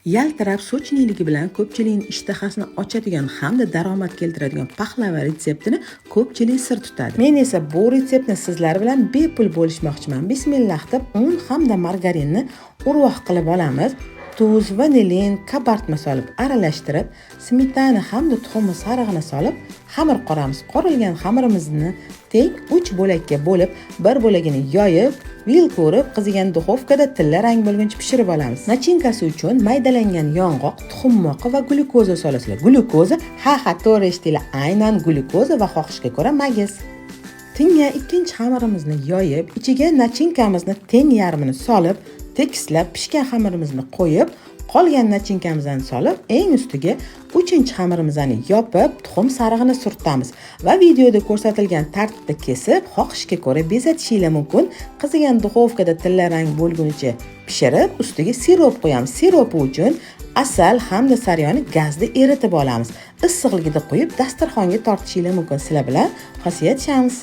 Yaltirab, сочный ligi bilan ko'pchilikning ishtahasini ochadigan hamda daromad keltiradigan paxlava retseptini ko'pchilik sir tutadi. Men esa bu retseptni sizlar bilan bepul bo'lishmoqchiman. Bismillah deb un hamda margarinni urvoq qilib olamiz. Tuz, vanilin, kabartma solib aralashtirib, smetana hamda tuxumni sarig'ini solib xamir qoramiz. Qorilgan xamirimizni teng 3 bo'lakka bo'lib, bir bo'lagini yoyib, vilka urib, qizigan duxovkada tilla rang bo'lguncha pishirib olamiz. Начинка si uchun maydalangan yong'oq, tuxum moqi va glyukoza solasizlar. Glyukoza, ha, to'g'ri eshitdinglar, aynan glyukoza va xohishga ko'ra magiz. Tinga ikkinchi xamirimizni yoyib, ichiga начинка mizni teng yarmini solib, tekislab pishgan xamirimizni qo'yib, qolgan начинка mizni solib, eng ustiga uchinchi xamirimizni yopib, tuxum sarig'ini surtamiz va videoda ko'rsatilgan tartibda kesib, xohishga ko'ra bezatishinglar mumkin. Qizigan duxovkada tilla rang bo'lgunicha pishirib, ustiga sirop qo'yamiz. Siropi uchun asal hamda saryoni gazda eritib olamiz. Issiqligida qo'yib, dasturxonga tortishinglar mumkin. Sizlar bilan Xosiyat Shams.